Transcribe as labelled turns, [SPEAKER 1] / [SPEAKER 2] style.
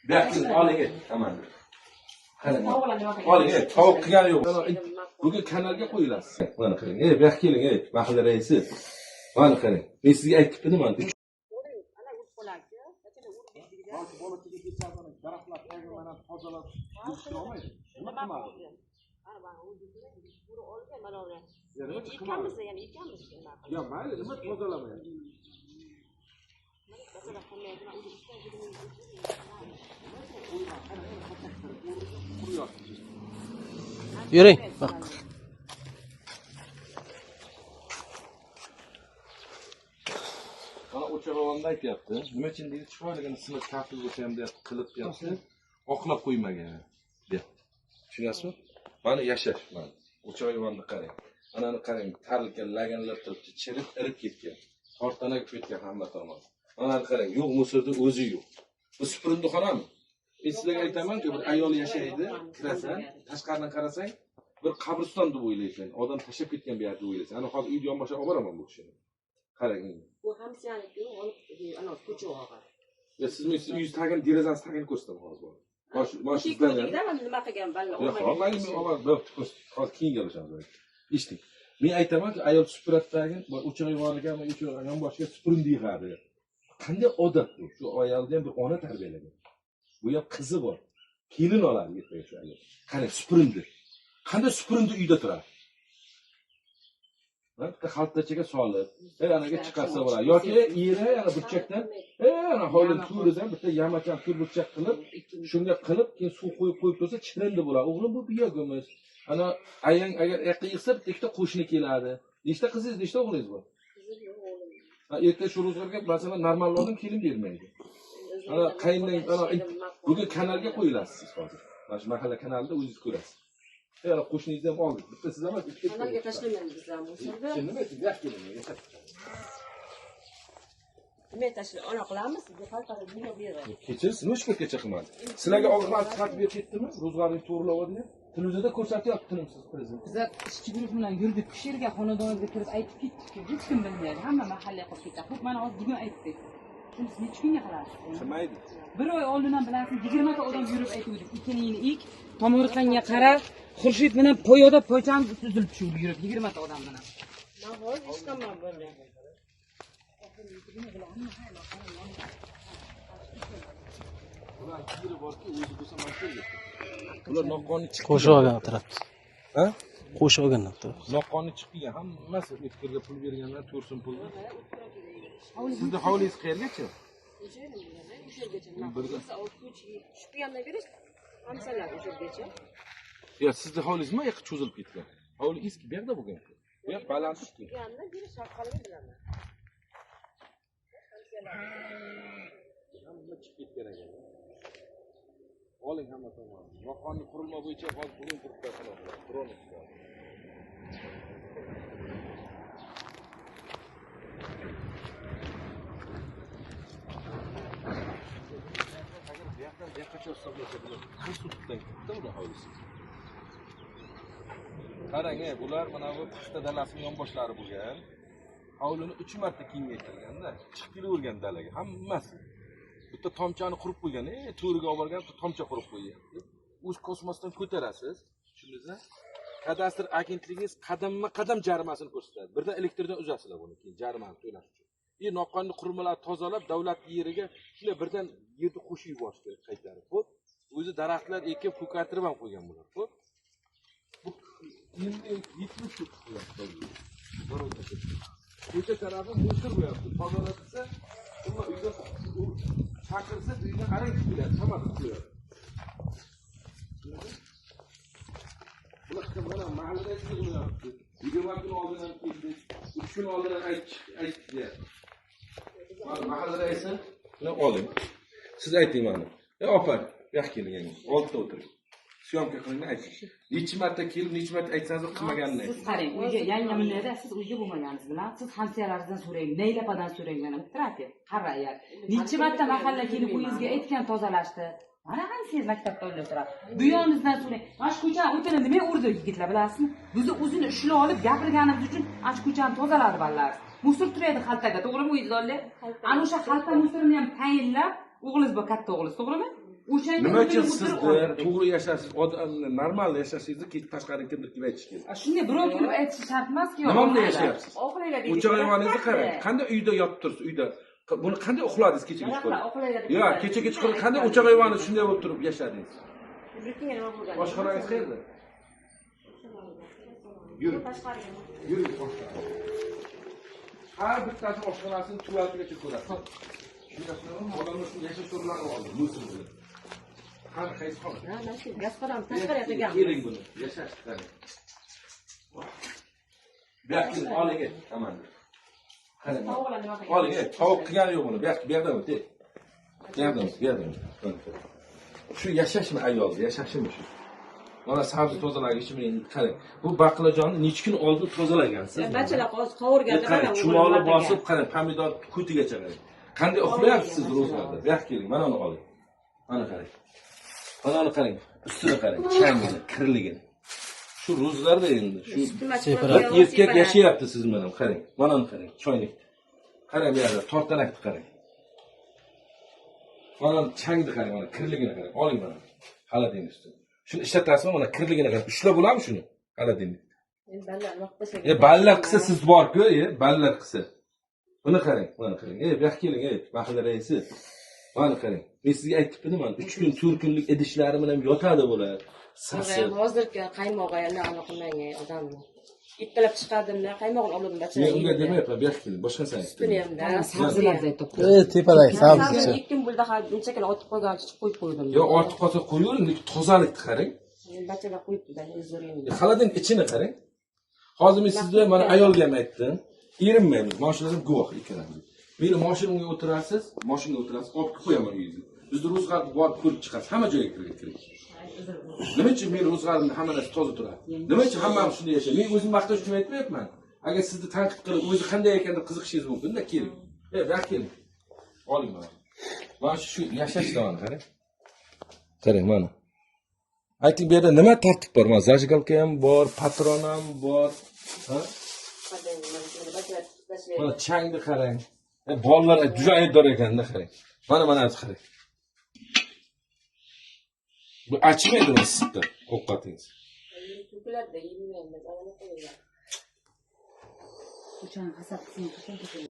[SPEAKER 1] Bu yoqqa oling, tamam. Qarang. Oling, tovuq qilgani yo'q. Bugun kanalga qo'yilasiz. Mana qarang. Ey, bu yoqqa keling, ey, mahalla raisi. Mana qarang. Men sizga aytib edim, mana
[SPEAKER 2] Ya mayli, nima tozalamayapti?
[SPEAKER 3] Yuring, bak.
[SPEAKER 1] Mana o'chog'onda aytyapti. Nima uchun deydi, chiroyligini siniq tafil bo'lsa ham deyapti, qilib deyapti. Oqlab qo'ymagan deyapti. Tushunasizmi? Mana yashash mana. O'chog'onni qarang. Anani qarang, tarlka laganlar turibdi, chirib irib ketgan. Tortana ketgan hamma tomon. Mana qarang, yo'q musorda o'zi yo'q. Bu supurindixonami? Men sizlarga aytamanki, bir ayol yashaydi, kirasan, tashqaridan qarasang, bir qabriston deb o'ylaysan. Odam tashlab ketgan bu yerda o'ylaysan. Ana hozir uyga yonboshga olib boraman bu kishini. Qarang.
[SPEAKER 4] Bu hamsiyaniki, olib ana ko'cha og'a.
[SPEAKER 1] Ya siz men siz uyingiz tagini, derazasi tagini ko'rsataman hozir. Mana shu
[SPEAKER 4] sizdan nima qilgan balla.
[SPEAKER 1] Yo'q, hozir keyin gaplashamiz. Eshiting. Men aytamanki, ayol supuradi tagin, o'choq yuborilgan, o'choq yonboshiga supurindi yig'adi. Qanday odat bu? Shu ayolni ham bir ona tarbiyalagan. Bu ham qizi bor. Kelin oladi ertaga shu ayol. Qarang, supurindi. Qanday supurindi uyda turadi? Bitta xaltachaga solib, anaga chiqarsa bo'ladi. Yoki eri ana burchakdan, ana hovlining to'ridan bitta yamachan to'r burchak qilib, shunga qilib, keyin suv qo'yib qo'yib tursa chirindi bo'ladi. O'g'lim, bu biyog'imiz. Ana ayang agar yoqqa yig'sa, bitta ikkita qo'shni keladi. Nechta qizingiz, nechta o'g'lingiz bor? Ha, erta shu ro'zg'orga masalan normal odam kelin bermaydi. Ana qayindan ana bugun kanalga qo'yilasiz siz hozir. Mana shu mahalla kanalida o'zingiz ko'rasiz. Yana qo'shningizni ham oldik. Bitta siz emas, ikkita.
[SPEAKER 4] Kanalga tashlamaymiz biz ham o'shanda.
[SPEAKER 1] Nima aytib, yo'q keling, yashab.
[SPEAKER 4] Nima tashlab, ona qilamiz, bu xalqaro nima beradi?
[SPEAKER 1] Kechirasiz, nima shu paytgacha qilmadi? Sizlarga og'ir chiqarib berib ketdimi? Ro'zg'orni to'g'rilab oldi. Televizorda ko'rsatyapti tinimsiz prezident.
[SPEAKER 5] Bizlar ishchi guruh bilan yurdik, shu yerga xonadonimizga kirib aytib ketdik, hech kim bilmaydi, hamma mahalla qolib ketdi. Xo'p, mana hozir bugun aytdik. Shuni siz necha kunga qilasiz?
[SPEAKER 1] Qilmaydi.
[SPEAKER 5] Bir oy oldin ham bilasiz, 20 ta odam yurib aytuvdik. Ikkiningni ek, tomorqangga qara, Xurshid bilan poyoda poychamiz uzilib tushuvdi yurib 20 ta odam bilan.
[SPEAKER 4] Men hozir eshitaman buni.
[SPEAKER 1] Ular yeri borki, o'zi bo'lsa mana shu yerga. Ular noqonuniy chiqib
[SPEAKER 3] Qo'shib olgan tarafda.
[SPEAKER 1] Ha?
[SPEAKER 3] Qo'shib olgan tarafda.
[SPEAKER 1] Noqonuniy chiqib kelgan, hammasi o'tkirga pul berganlar, 4 so'm pulni. Sizni hovlingiz qayergacha?
[SPEAKER 4] O'sha yergacha. Shu yoqdan berish hamsalar o'sha yergacha.
[SPEAKER 1] Ya sizni hovlingiz nima yoqqa cho'zilib ketgan? Hovli eski bu yoqda bo'lgan. Bu yoq baland turibdi.
[SPEAKER 4] Bu yoqdan berish sharqaligi bilaman.
[SPEAKER 1] Hamma chiqib ketgan ekan. Oling hamma tomonni. Noqonuniy qurilma bo'yicha hozir bugun turibdi. Dron ishlayapti. Agar bu yoqdan bu yoqqacha hisoblasa bular 40 sotixdan ketdi ular hovlisi. Qarang, bular mana bu paxta dalasining yonboshlari bo'lgan. Hovlini 3 marta kengaytirganda chiqib kelavergan dalaga hammasi. Bitta tomchani qurib qo'ygan, to'riga olib borgan bitta tomcha qurib qo'yyapti. O'z kosmosdan ko'tarasiz, tushundingizmi? Kadastr agentligingiz qadamma-qadam jarimasini ko'rsatadi. Birdan elektrdan uzasizlar buni, keyin jarimani to'lash uchun. Noqonuniy qurilmalarni tozalab, davlat yeriga shunday birdan yerni qo'shib yuborish kerak qaytarib. Xo'p, o'zi daraxtlar ekib, ko'kartirib ham qo'ygan bular. Xo'p. Bu endi 70 sotix bo'lyapti. Ko'cha tarafi musor bo'lyapti. Tozalatsa, uyda chaqirsa, uydan arang chiqyapti, hammasi qo'yapti. Bular mana mahallada yig'ilyapti. 20 kun oldin ham keldik, 3 kun oldin ham aytdik. Mana mahalla raisi, buni oling. Siz ayting mana. Opa, bu yoqqa keling endi. Oldida o'tiring. Syomka qiling, ayting. Necha marta kelib, necha marta aytsangiz qilmaganini ayting.
[SPEAKER 5] Siz qarang, uyga yangamlarda siz uyga bo'lmagansiz bilan, siz hamsiyalaringizdan so'rang, Naylapadan so'rang mana bitta qara ayol. Necha marta mahalla kelib uyingizga aytgan tozalashdi. Mana hamsiz maktabda o'ylab turadi. Bu yoningizdan so'rang. Mana shu ko'chani o'tini nima urdi yigitlar bilasizmi? Bizni o'zini ushlab olib gapirganimiz uchun ana shu ko'chani tozaladi bolalar. Musor turadi xaltaga, to'g'rimi uyingizda? Ana o'sha xalta musorini ham tayinlab, o'g'lingiz bor, katta o'g'lingiz, to'g'rimi? O'shanga
[SPEAKER 1] Nima uchun
[SPEAKER 5] o'tirib
[SPEAKER 1] sizni
[SPEAKER 5] oldirdik.
[SPEAKER 1] to'g'ri yashashingiz, odamni normal yashashingizni keyin tashqaridan kimdir kelib aytishi kerak?
[SPEAKER 5] Shunday birov kelib aytishi shart emaski.
[SPEAKER 1] Nima bilan yashayapsiz?
[SPEAKER 4] Oxirida deydi.
[SPEAKER 1] O'choq ayvoningizni qarang. Qanday uyda yotib tursiz uyda? Buni qanday uxladingiz kecha kechqurun? Yo'q, kecha kechqurun qanday o'choq ayvonida shunday bo'lib turib yashadingiz?
[SPEAKER 4] Nima bo'lgan?
[SPEAKER 1] Oshxonangiz qayerda? Yuring. Yuring oshxonaga. Har bittasi oshxonasini tuvaletigacha ko'rasiz. Odamlar shu yashash o'rinlarini oldi, musulni. Har qaysi xona?
[SPEAKER 4] Ha, mana shu gaz xonam tashqari yotagan.
[SPEAKER 1] Keling buni, yashash qarang. Bu yoqqa oling, tamam. Qarang.
[SPEAKER 4] Tovuqlar nima qilgan?
[SPEAKER 1] Oling, tovuq qilgani yo'q buni. Bu yoqqa, bu yoqdan o't. Bu yoqdan, bu yoqdan. Shu yashashmi ayol, yashashimi shu? Mana sabzi tozalagichmi endi qarang. Bu baqlajonni necha kun oldin tozalagansiz?
[SPEAKER 4] Bachalar hozir qovurganda
[SPEAKER 1] Qarang, chumoli bosib, qarang, pomidor kutigacha qarang. Qanday uxlayapsiz ro'zg'orda? Bu yoqqa keling, mana uni oling. Mana qarang. Mana uni qarang, ustini qarang, changini, kirligini. Shu ro'zg'orda endi shu erkak yashayapti siz bilan, qarang. Mana uni qarang, choynikni. Qarang bu yerda tortanakni qarang. Mana changni qarang, mana kirligini qarang. Oling mana. Xolodilnik ustini. Shuni ishlatasizmi? Mana kirligini qarang. Ushlab bo'ladimi shuni? Xolodilnik. Ballar qilsa siz bor-ku, ballar qilsa. Buni qarang, mana qarang. Bu yoqqa keling, mahalla raisi. Mana qarang. Men sizga aytib edim, mana 3 kun, 4 kunlik idishlari bilan yotadi bular. Sasiq.
[SPEAKER 4] Hozirgi qaymog'i yana anaqa qilmang odamni. Ertalab chiqardimda, qaymog'ini oldim bachalar.
[SPEAKER 1] Men unga demayapman, bu yoqqa keling, boshqa narsa aytdim.
[SPEAKER 4] Sutini hamda.
[SPEAKER 5] Sabzilarni aytib.
[SPEAKER 3] Tepadagi sabzicha.
[SPEAKER 4] 2 kun bo'ldi, hali necha kilo otib qo'ygan, chiqib qo'yib qo'ydim.
[SPEAKER 1] Yo, ortiq qolsa qo'yavering, lekin tozalikni qarang.
[SPEAKER 4] Bachalar qo'yibdi, o'zlaring.
[SPEAKER 1] Xolodilnik ichini qarang. Hozir men sizga mana ayolga ham aytdim. Erinmaymiz, mashinalar guvoh ikkalamiz. Meni mashinamga o'tirasiz, mashinaga o'tirasiz, olib qo'yaman uyingizga. Bizni ro'zg'orni borib ko'rib chiqasiz, hamma joyga kirib. Nima uchun men ro'zg'orimda hamma narsa toza turadi? Nima uchun hammamiz shunday yashaymiz? Men o'zim maqtash uchun aytmayapman. Agar sizni tanqid qilib, o'zi qanday ekan deb qiziqishingiz mumkin-da, keling. Bu yoqqa keling. Oling mana. Mana shu yashash davoni qarang. Qarang mana. Ayting, bu yerda nima tartib bor? Mana zajigalka ham bor, patron ham bor. Ha? Mana changni qarang. Bolalar juda aybdor ekanda qarang. Mana mana qarang. Bu achmaydi sutda ovqatingiz.
[SPEAKER 4] To'kiladi, yemaymiz, ana qo'yiladi.
[SPEAKER 5] O'shani hasad qilsang,